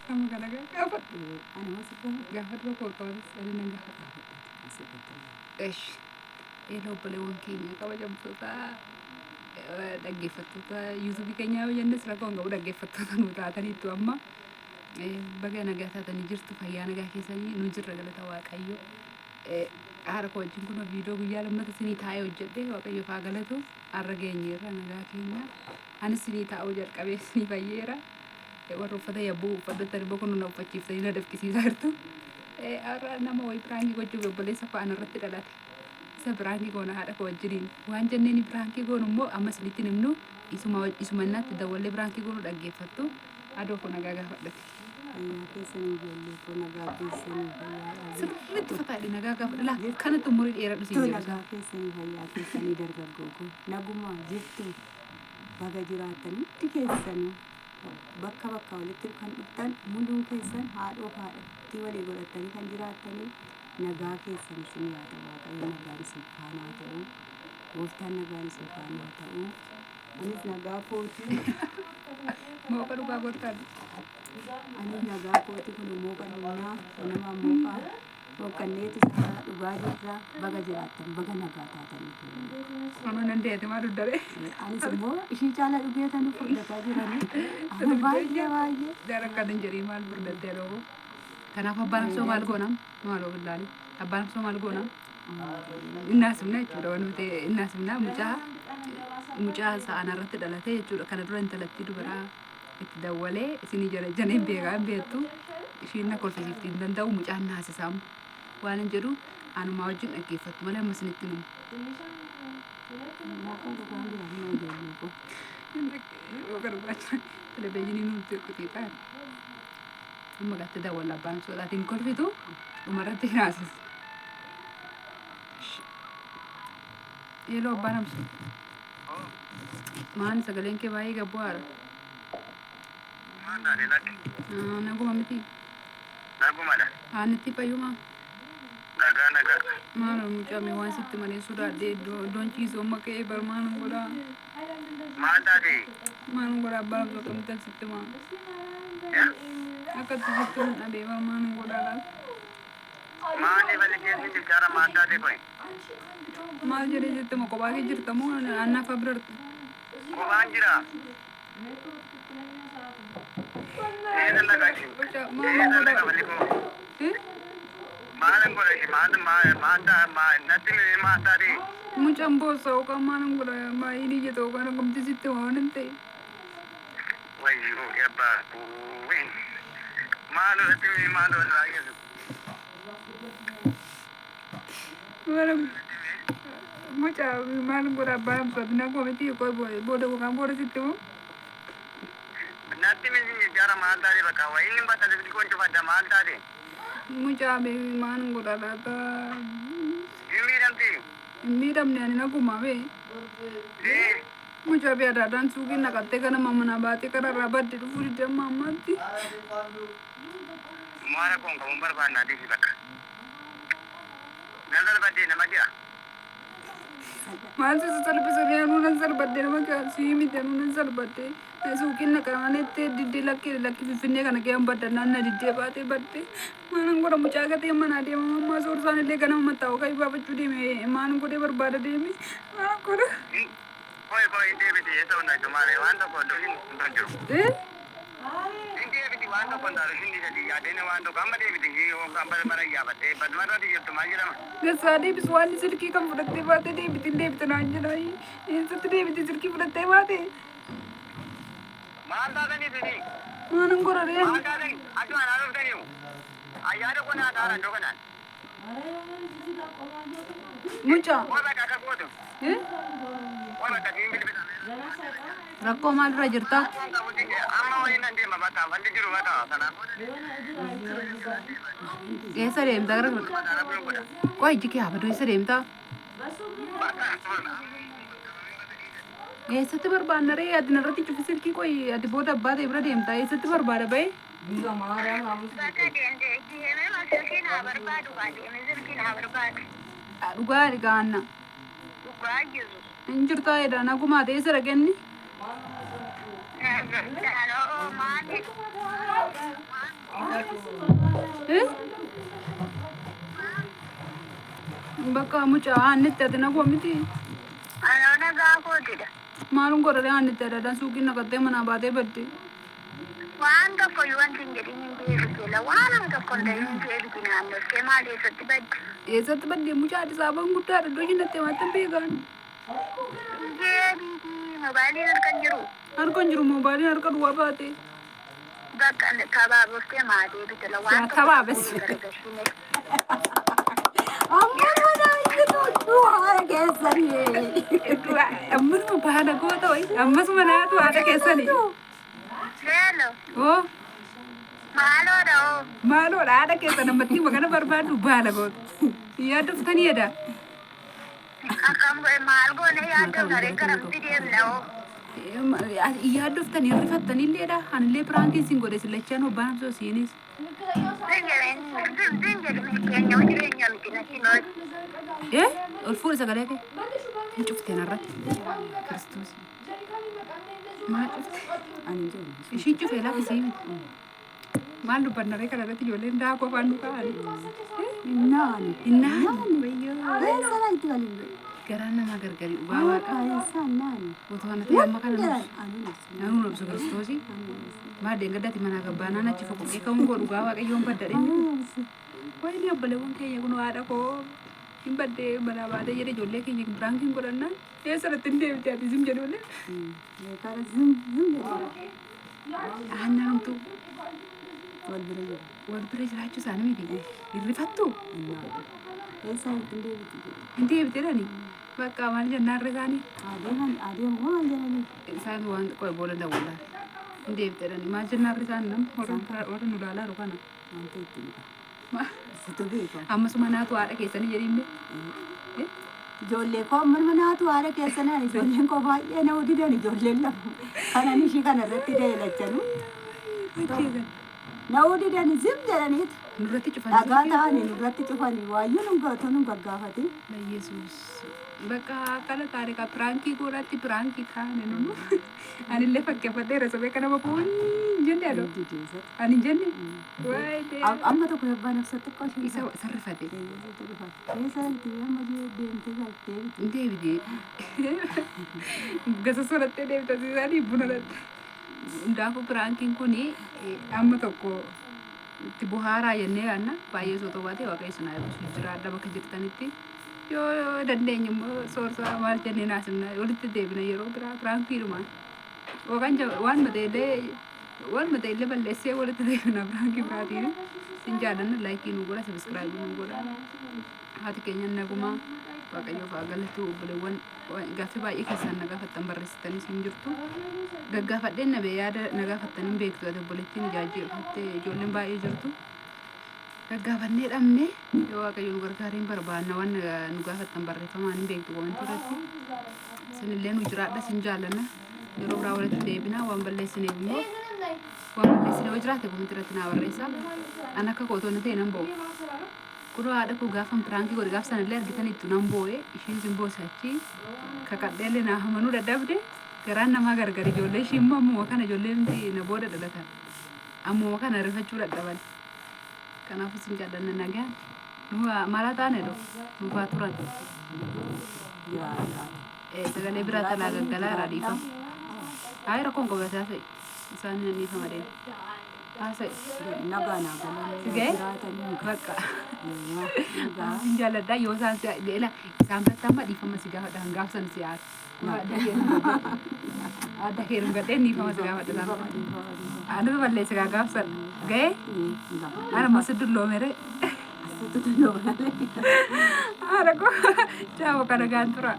Amma kana gaafadhu. Anuma si gaafadhu. Gaafadhu rakkoo qabanis ani nan gaafadha. Gaafadhu asirratti. Esh. Eeloo obboleewwan keenya kabajamtoota dhaggeeffattoota yuutuubii keenyaa yoo jennes rakkoo hin qabu dhaggeeffattoota nu taataniittu amma baga nagaa taatanii jirtu fayyaa nagaa keessanii nu jirra galata waaqayyo. Haadha koo wajjin kunoo viidiyoo guyyaa lammata isinii taa'ee hojjedhe waaqayyoof haa galatu har'a geenyeerra nagaa keenya anis isinii taa'uu jalqabee isinii fayyeera. Warra uffata yabbuu uffadhattan immoo kunoo na uffachiiftanii na dafqisiisaa jirtu. Har'a nama wayii piraankii gochuuf obboleessa koo ana irratti dhalate. Isa piraankii goona haadha koo wajjiniin. Waan jenneeni piraankii goonu immoo amma isinitti hin himnu isuma isuma innaatti dawwallee piraankii goonu dhaggeeffattu. Adoo koo nagaa gaafadhati. Fayyaa keessanii ijoollee koo nagaa keessanii fayyaa Sirriitti fataadhi nagaa gaafadhu. Laa kanatti umurii dheeradhu siin Jirtu jedhu nagaa keessanii fayyaa keessanii dargaggoo koo nagumaa jirtu baga jiraattan hundi keessanuu bakka bakka walitti kan dhuftan muluun keessan haadhoo haadhattii walii godhattanii kan jiraattanii nagaa keessan isin yaa ta'u waaqayyo nagaan isin faana haa ta'u gooftaan nagaan isin faana haa ta'u anis nagaa kootii Mooqa dhugaa goottaan. Anis nagaa kooti kun mooqa dhugnaa namaa mooqa mooqanneetu isaa dhugaa jirra baga jiraattan baga nagaa taatan. Anuu nan deete maa duddare. Anis immoo ishii caala dhugeetanu furdataa jirani. Ana baay'ee baay'ee. Jara akkana hin jedhii maal furdattee dhoobu. Kanaaf abbaan absoo maal goona? Maaloo billaali. Abbaan absoo maal goona? Innaasifna jechuudha waan nuti innaasifna mucaa mucaa sa'aan irratti dhalate jechuudha. Kana dura intalattii dubaraa itti dawwalee isinii jala janeen beekaa hin beektu. Ishiin na kolfisiifti hin danda'u mucaan naasisaamu. Waan hin jedhu anumaa wajjin dhaggeeffattu malee amma isinitti himu. Mooqa dhugaan jira humna ijoollee koo. Mooqa dhugaa jira. Televezyiinii nuti qotiidha. Amma gatti dawwalla abbaan soodaatiin kolfitu dhumarratti hin haasisa. Yeroo abbaan amsu. Maal sagaleen kee baay'ee gabbu'aadha. Maal taate lakki? Naguma miti. Nagumadha. Aannitti fayyuma. Nagaa nagaa. Maal mucaa waan sitti malee sodaadhee iddoon ciisu amma ka'ee bar maal godhaa. Maal taate? Maal godhaa abbaan amsu akkamittan sitti maa. Akkatti sitti hin dhabee bar maal godhaa laata. Maali balli keessi bilchaara maal taate koyi? Maal jedhee sitti moo kophaa kee jirta moo annaaf abirarta? Kophaan jira. Eessa nagaa ishee? Maal Eessa nagaa godhaa? balli koo? Maalan godha ishee? Maal maal maal maal natti himi maal taate? Mucaan boossa yookaan maal godhaa baay'ee iyyata yookaan akkamti sitti waan hin ta'e. Wayyoo yabbaa kuuwin. Maaloo natti himi maaloo irraa geessu. Mucaa maal godhaa abbaan amsaati naguma miti booda yookaan booda sitti moo? Natti himi bilchaara maal taate bakka wayiin hin bakka sifti koon cufadda maal taate? Mucaa maal godhaa laata? Hin miidhamti. Hin miidhamne ani naguma bee. Mucaa bee adaadhaan suuqii naqattee ganama manaa baatee kararraa badde dhufuu didde amma ammaatti. Maara koon qabuun barbaannaa dhiisi bakka. Nan salphadhee nama jira. Maal si salphisanii anuu nan salphadhe nama sii miti anuu nan salphadhe. Suuqiin naqamanetti diddee lakkee lakki finfinnee kana kee baddannaan na diddee baatee badde. Maalan godha mucaa gatee manaa deema ammaa soorsaan illee ganama mattaa'u baafachuu deeme maan godhee barbaada deeme maalan godha. Koi koi hin deebiti eessa hunda jiru maali waan tokko iddoo hin jiru. Hin deebiti waan tokko hin taatu hin dhiisati yaadeen waan tokko amma deebiti yookaan balbala yaabattee balbala jirtu maal jedhama. Gassaa deebisu waan silkii kan fudhattee baatee deebiti hin deebite naan jedha. Eessatti deebiti silkii fudhattee baate? Maal taatanii isinii? Maalan godha ree? Maal taatanii? Achuma naa dhuftaniiru. Ayyaada kun haa taara iddoo kanaan. Mucaa. Koi bakka akka gootu. Koi bakka siin bilbila. Rakkoo maalirra jirta? Amma waliin nan deema bakka falli jiru bakka sanaan booda. Eessa deemta gara Qoy ijji kee habaduu eessa deemta? Eessatti barbaanna ree ati narratti cufi silkii qoy ati booda abbaa ta'e bira deemta eessatti barbaada ba'e? Bakka deemtee deemee silkii naa barbaadu kaa deemee silkii naa barbaadu. Dhugaa gaanna. Dhugaa jiru. Hin jirtaa jedha nagumaa ta'e eessa dhaqenni? Maali? Eh? Bakka mucaa aannitti ati nagoo miti. Anoo nagaa kootidha. Maalun godhadhe aannitti adadaan suuqii naqattee manaa baatee badde. Waan tokko iyyuu wanti hin jedhin hin deebite la waan tokko hin ta'in hin deebite naannoftee maal eessatti badde? Eessatti badde mucaa Addis Ababaan guddaadha iddoo isheen dhattee maatti hin beekan. Hin deebiti moobaayiliin harka hin jiru. Harka hin jiru moobaayiliin harka duwwaa baate. Bakka kabaaboftee maa deebite la waan Yaa tokko kabaabes. gargarsine. Amma mana itti haadha keessanii. Ammasuma baala goota wayi ammasuma naatu haadha keessanii. Leelo Oo maaloodha oo. maaloodha haadha keessan ammatti magana barbaaddu baala goota. Yaaddoftanii jedha. Akkam godhe maal goone yaaddoon haree garamti deemna oo. Yaaddoftanii rifattaniilleedha. Anillee piraankiin sin godhe sillachaan hobbaan hamsoo siinis. Zin jedhame keenya jireenya miti natti nooti. Eh ol fuudhi sagalee kee. Hin cufteen irratti. Kiristoos. Maal cufte? Ani hin jiru. Ishii cufee lakkisii miti. Maal dubbanna ree kana irratti ijoolleen daakuu afaan nu kaa'ani. Hinnaani. Hinnaani. Wayyoo. Eessa itti waliin jedhu? Garaan namaa gargari dhugaa waaqa. Eessa hinnaani? Otoo ana ta'e amma kana Jedhan nuuf. ani nafsu. Nanuu nabsu Kiristoosi. Maal deengadaati manaa gabbaanaan achi foqoqee ka'uun koo dhugaa waaqayyoon badda dhinni. Wayini obboleewwan keenya kun haadha koo hin baddee manaa baatee jedhe ijoollee keenya piraankiin godhannaan eessa irratti hin deebite ati zim jedhu malee. Beekara zim zim jedhu. Aannaan homtuu Wal bira jiru. wal bira jiraachuu isaanii miti. Hin rifattu Hinnaani. Eessa itti hin deebite jedhu. hin deebite jedhani. Bakka maal jennaan irra isaanii. Adeeman adeemu maal jedhanii? Isaan waan qoe booda dawwalaa. Hin deebite jedhani maal jennaan irra isaan nam warra nu ilaalaa jiru kana. Wanta itti dhuga. Situ beekama. Ammasuma naatu haadha keessanii jedhinne. Ijoollee koo amma manaatu haadha keessanaan ijoolleen koo baay'ee nama didan ijoolleen lama kanan ishii kana irratti deelachanu nama didan zim jedhaniitu Nurratti cufan. dhagaa ta'anii nurratti cufanii waayyuu nun gootu nun gaggaafatin. Yesuus. Bakka akkana taane ka piraankii godhatti piraankii taane nunu. Anillee fakkeeffadheera sobee kana bakka hin jenne adoo. Ani hin jenne. Waayee. Amma tokko abbaa nafsa xiqqoo ishee Isa sarrifate. Eessa itti amma deemtee galtee Hin deebite. Gasa sorattee deebite asiisanii buna latte. Hundaafuu piraankiin kuni amma tokko itti bohaaraa jennee yaadna. Baay'ee osoo baatee waaqayyo sinaa eebbisu jiraadha bakka jirtanitti. Yoo dandeenye immoo soorsaa maal jennee naasifna walitti deebina yeroo biraa piraankiidhumaan. Yookaan waan matee illee balleessee walitti deebina piraankii biraatiin. Sin jaallanna like nu godha subscribe nu godha. Haati keenya nagumaa waaqayyoof haa galatu obboleewwan gaaffii baay'ee keessaan na gaafattan barreessitanii sin jirtu. Gaggaafadheen na yaada na gaafattan hin beektu ati obboleettiin ijaajjii ijoolleen baay'ee jirtu. Gaggaafannee dhabne yoo waaqayyo nu gargaareen barbaanna waan nu gaafattan barreeffamaan hin beektu comment irratti. Isinillee nu jiraadha sin jaallanna yeroo biraa walitti deebina waan balleessineef immoo waan balleessine yoo jiraate comment irratti naa barreessaa. An akka kootoo na ta'e nan bo'u. Kunoo haadha koo gaafan piraankii godhe gaaf sanallee argitaniittu nan boo'e ishiin sin boose achi kakadheellee naa hamanuu dadhabde garaan namaa gargar ijoollee ishii immoo ammuma kana ijoollee miti na booda dhalatan ammuma kana rifachuu dadhaban. Kanaafuu sin jaallanna nagaan nu mala taane dho nuufaa turan. Jiraadha. Sagalee biraa talaa gaggalaa irraa dhiifama. Hayi rakkoon qabataa ta'e isaan nan dhiifama deema. Haasa'e. Nagaa naa galanii Si ga'e? jiraatanii. Bakka. Nagaa. Sin jaalladha yoo isaan si ela isaan biratti amma dhiifama si gaafadha hangaaf san si haadha. Adda kee dhungadhee dhiifama si gaafadha isaan biratti. Anatu balleesse gaa gaaf san ga'e ana immoo si dulloomere. Asitti dulloomale. Haadha koo jaaba kana gaan tura.